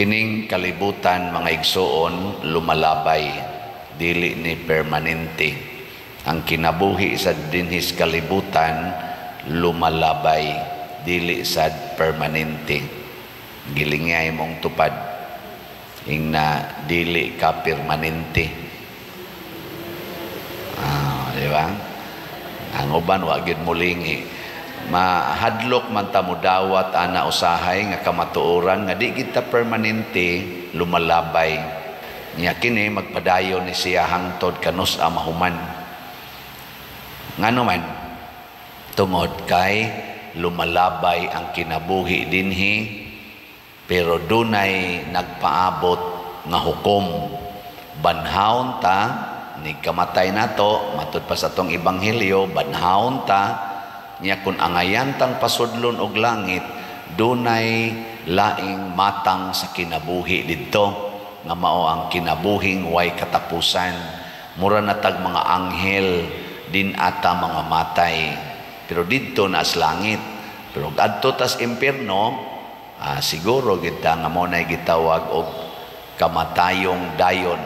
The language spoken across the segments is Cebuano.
Kining kalibutan, mga igsuon, lumalabay, dili ni permanente. Ang kinabuhi sa dinhis kalibutan lumalabay, dili sad permanente. Gilingay mong tupad ingna dili ka permanente. Ah, di ba? Ang uban wa gyud mulingi. Mahadlok man ta mudawat ana usahay nga kamatuoran nga di kita permanente, lumalabay. Nya kini magpadayon ni siya hangtod kanus a mahuman. Ngano man? Tungod kay lumalabay ang kinabuhi dinhi, pero dunay nagpaabot nga hukom. Banhawon ta ni kamatay nato, matud pa sa atong ebanghelyo, banhawon ta. Nya kun angayan tang pasudlon og langit, dunay laing matang sa kinabuhi didto nga mao ang kinabuhing way katapusan. Mura na tag mga anghel din ata mga matay, pero didto na sa langit. Pero adto tas impierno, siguro gid ta nga mo nay gitawag og kamatayong dayon,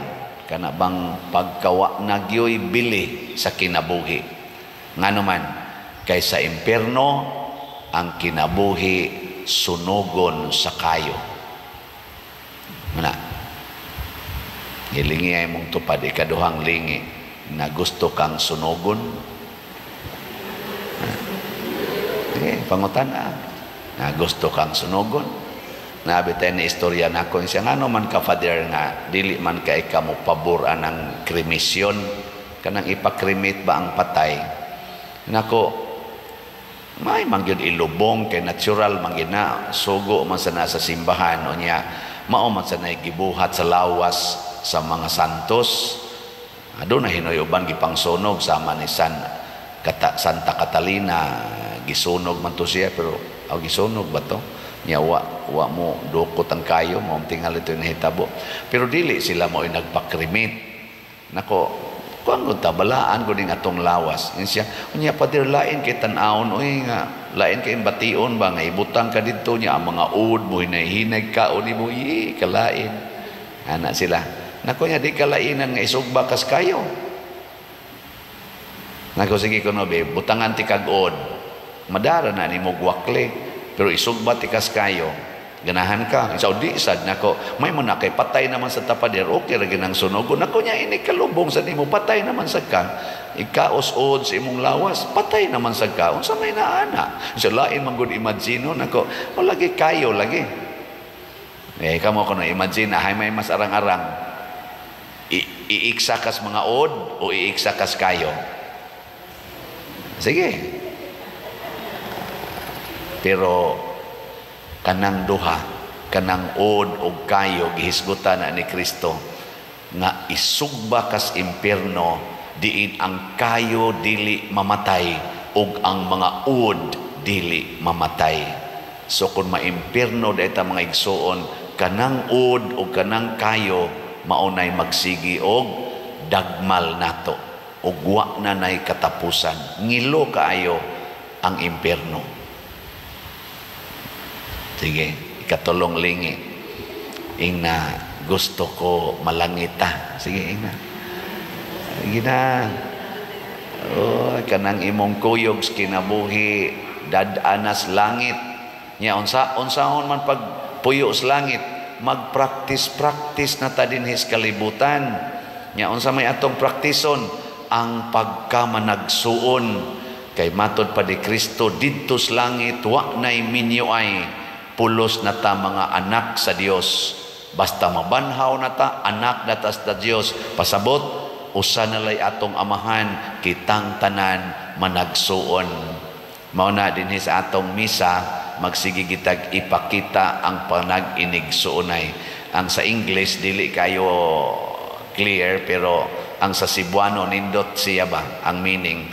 kana bang pagkawa na gyoy bili sa kinabuhi. Ngano man? Kay sa impierno ang kinabuhi sunugon sa kayo. Mana gilingi ay mong tupad, ikaduhang lingi, na gusto kang sunugon. Okay, pangutan na gusto kang sunugon. Nabi tayo ni istorya na ako siya, ngano man ka, Father, nga dili man kay ka mo pabor anang kremisyon, kanang ipakremate ba ang patay? Nako, may man gyud ilubong kay natural man gyud na, sugo man sa nasa simbahan o niya mao man sa gibuhat sa lawas sa mga santos. Aduna hinoy uban gipangsunog, sama ni Santa Catalina, gisunog man to siya, pero aw gisunog ba to niya, wa mo dukot ang kayo mo tingali ito nahitabo, pero dili sila mo nagpa-cremate. Nako, kuan gud ta, balaan gud ning atong lawas. Yun siya, unya, Pader, lain kay tan-awon oy, nga lain kay bation ba nga ibutang ka didto niya ang mga uod mo hinay-hinay ka o nimo i kalain ana sila. Nako nya di kalainan nga isugba kas kayo. Nako, sige kuno be, butangan ti kag uod, madara na nimo gwakle, pero isugba ti kas kayo, ganahan ka? Sa di sad. Nako, may mo na kay patay naman sa tapader, okay ra ginang sunogon. Nako nya ini kalubong sa nimo, patay naman sa ka, ikaos-od sa imong lawas, patay naman sa ka, unsa may naana? So lain man gud imagine. Nako, o lagi kayo lagi eh, kamo kuno imagine hay may mas arang-arang iiksa kas mga od o iiksa kas kayo. Sige, pero kanang duha, kanang od og kayo, gihisgutan na ni Kristo nga isugba kas impierno, diin ang kayo dili mamatay ug ang mga ud dili mamatay. So kung maimpierno dayta, mga igsuon, kanang ud ug kanang kayo maunay magsigi og dagmal nato ug wa na nay katapusan. Ngilo kaayo ang impierno. Sige, ikatulong lingi. Ingna gusto ko malangita. Sige, ingna. Sige na. Oh, kanang imong kuyog sa kinabuhi dad-anas langit. Nya unsa unsahon man pag puyo sa langit, magpractice practice na ta dinhi sa kalibutan. Nya unsa may atong praktison? Ang pagkamanagsuon. Kay matod pa di Kristo, didto sa langit wa nay minyo ay pulos na ta mga anak sa Dios. Basta mabanhaw na ta, anak na ta sa Dios. Pasabot, usa na lay atong amahan, kitang tanan managsuon. Mao na dinhi sa atong misa magsige gitag ipakita ang panag-inigsuonay. Ang sa English dili kayo clear, pero ang sa Cebuano nindot siya ba ang meaning.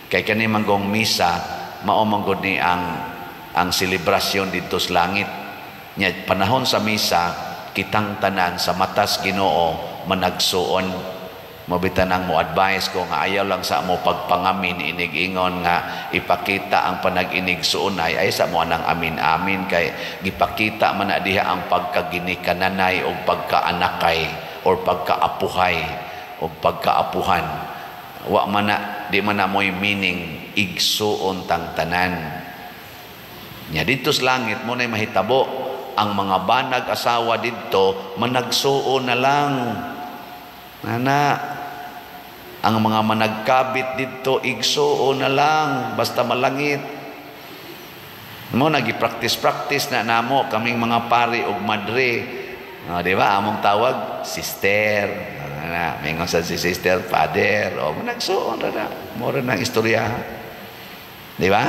Kay kani manggong misa mao man gud ni ang selebrasyon didto sa langit. Nya panahon sa misa, kitang tanan sa matas Ginoo managsuon. Mao nang mo advice ko nga ayaw lang sa mo pagpangamin inig-ingon nga ipakita ang panag-inigsuonay, ay sa mo anang amin-amin kay gipakita man na diha ang pagkaginikananay o pagkaanakay or pagkaapuhay o pagkaapuhan. Wa man na, di man na mo'y meaning igsuon tang tanan. Nya didto sa langit mo na'y mahitabo ang mga banag asawa didto managsuon na lang. Nana, ang mga managkabit didto igsuon na lang basta malangit. Mo nagi-practice-practice na namo kaming mga pari ug madre. Oh, di ba? Among tawag sister. Na, mingon sa si sister, father. O managsuon ra na. Mura nang istorya. Di ba?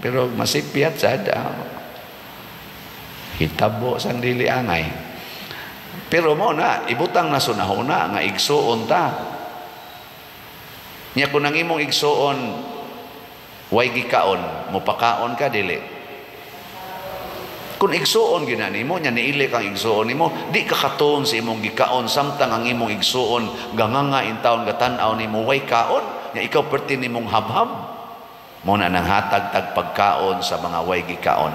Pero masipyat sad. Hitabo sang dili angay. Pero mo na ibutang na sunahuna nga igsuon ta. Nya kung ang imong igsuon way gikaon, mopakaon ka dili? Kung igsuon gina nimo nya niili kang igsuon nimo, di ka katuon sa imong gikaon samtang ang imong igsuon ganganga intawon gatan-aw nimo way kaon, nya ikaw perti nimong habhab. Mo na nang hatag tag pagkaon sa mga way gikaon.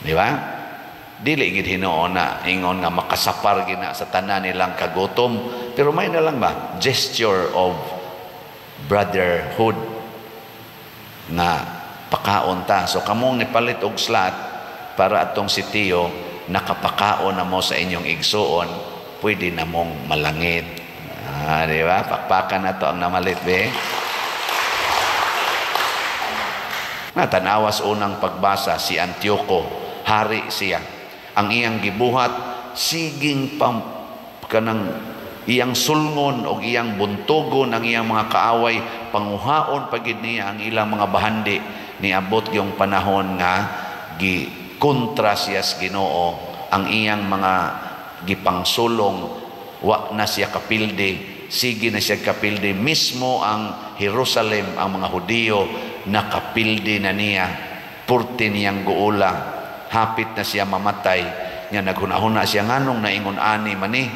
Di ba? Dili gid hinuon na ingon nga makasapar gina sa tanan nilang kagutom, pero may na lang ba gesture of brotherhood nga pakaon ta. So kamong nipalit og slot para atong si Tio nakapakaon na mo sa inyong igsuon, pwede na mong malangit. Ah, di ba? Pakpakan na to ang namalit, be. Natanawas unang pagbasa si Antioco, hari siya. Ang iyang gibuhat siging pam kanang iyang sulngon og iyang buntugon ang iyang mga kaaway, panguhaon pagid niya ang ilang mga bahandi. Niabot yung panahon nga gi kontra siya sa Ginoo, ang iyang mga gipangsulong wa na siya kapildi, sige na siya kapildi. Mismo ang Jerusalem, ang mga Hudiyo nakapildi na niya, purti niyang guula, hapit na siya mamatay. Nya naghunahuna siya nganong naingon ani mani,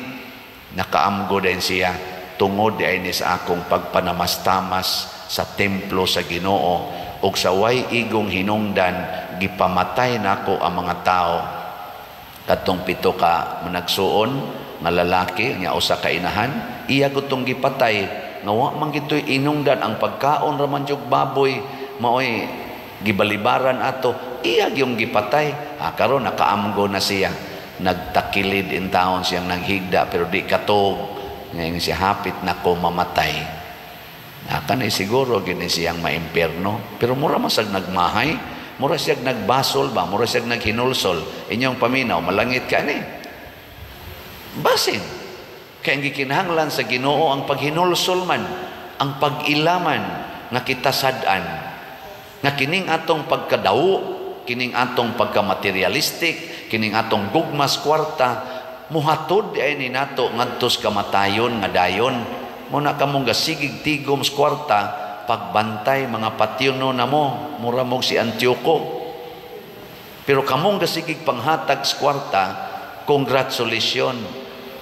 nakaamgo din siya tungod ay ni sa akong pagpanamastamas sa templo sa Ginoo ug sa way igong hinungdan gipamatay nako ang mga tao. Kadtong 7 ka managsuon nga lalaki nya usa ka inahan, iya gutong gipatay nga wa man gitoy inungdan, ang pagkaon ra man jud baboy maoy gibalibaran ato, iya gyung gipatay. Ah, karon nakaamgo na siya, nagtakilid in taon siyang naghigda pero di katog. Ngayon siya hapit na ko mamatay. Kanay siguro gini siyang maimpierno, pero mura man siyang nagmahay, mura siyang nagbasol ba, mura siyang naghinulsol. Inyong paminaw, malangit ka ni. Basin. Kaya ang gikinahanglan sa Ginoo ang paghinulsol man, ang pag-ilaman nga kita sad-an, nga kining atong pagkadawo, kining atong pagkamaterialistic, kining atong gugmas kwarta, muhatod ay ni nato ngadtos kamatayon nga dayon. Muna kamong gasigig tigom sa kwarta, pagbantay mga patyono na mo, mura mong si Antioco. Pero kamong gasigig panghatag sa kwarta, congratulations,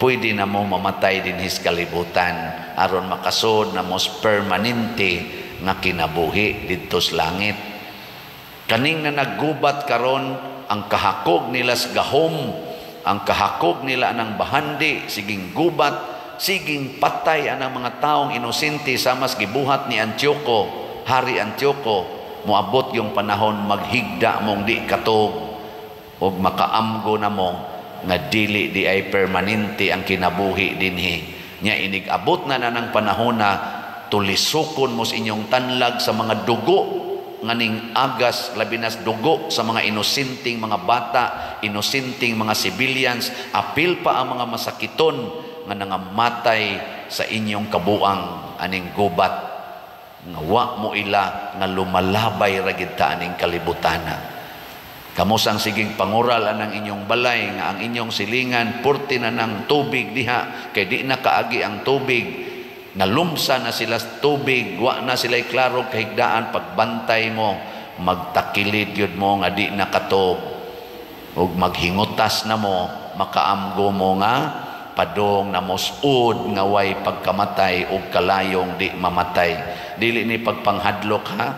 pwede na mo mamatay din his kalibutan aron makasod na mos permanente nga kinabuhi didto sa langit. Kaning na naggubat karon ang kahakog nila sa gahom, ang kahakog nila ng bahandi, siging gubat, siging patay ang mga taong inosente samas gibuhat ni Antioco, Hari Antioco. Moabot yung panahon maghigda mong di katog og makaamgo na mo nga dili di ay permanente ang kinabuhi dinhi. Nya inig-abot na na ng panahon na tulisukon mo sa inyong tanlag sa mga dugo nganing agas, labi nas dugo sa mga inosenteng mga bata, inosenteng mga civilians, apil pa ang mga masakiton nga nangamatay sa inyong kabuang aning gubat nga wa mo ila nga lumalabay ra gid ta aning kalibutana. Kamo sang siging pangural anang inyong balay nga ang inyong silingan purti na ng tubig diha kay di na kaagi ang tubig, nalumsa na sila sa tubig, wa na sila'y klaro kahigdaan. Pagbantay mo, magtakilid yun mo nga di na katog ug maghingutas na mo, makaamgo mo nga Padong namusod nga way pagkamatay ug kalayong di mamatay. Dili ni pagpanghadlok, ha.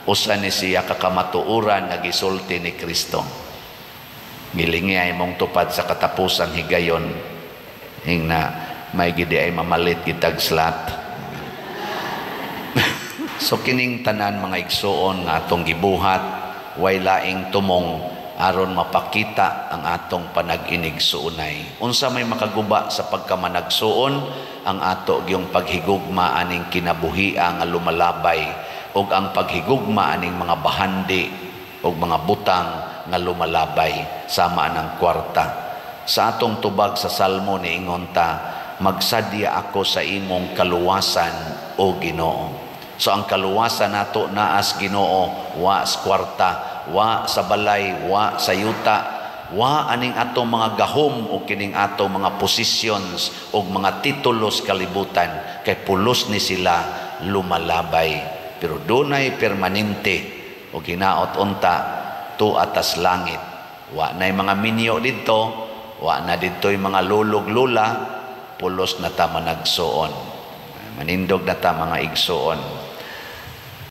Usa ni siya ka kamatuoran nga gisulti ni Kristo. Gilingi ay mong tupad sa katapusang higayon. Hingna may gidi ay mamalit kitag slot. So kining tanan, mga igsuon, nga atong gibuhat, way laing tumong aron mapakita ang atong panag-inigsuonay. Unsa may makaguba sa pagkamanagsuon? Ang ato gyung paghigugma aning kinabuhia nga lumalabay ug ang paghigugma aning mga bahandi ug mga butang nga lumalabay sama anang kwarta. Sa atong tubag sa Salmo, niingon ta, "Magsadya ako sa imong kaluwasan, o Ginoo." So ang kaluwasan nato naas Ginoo, wa sa kwarta, wa sa balay, wa sa yuta, wa aning atong mga gahom o kining atong mga positions o mga titulos kalibutan, kay pulos ni sila lumalabay. Pero dunay permanente o ginaot unta tu atas langit. Wa na'y mga minyo didto, wa na didto'y mga lulog lula, pulos na ta managsuon. Manindog na ta, mga igsuon.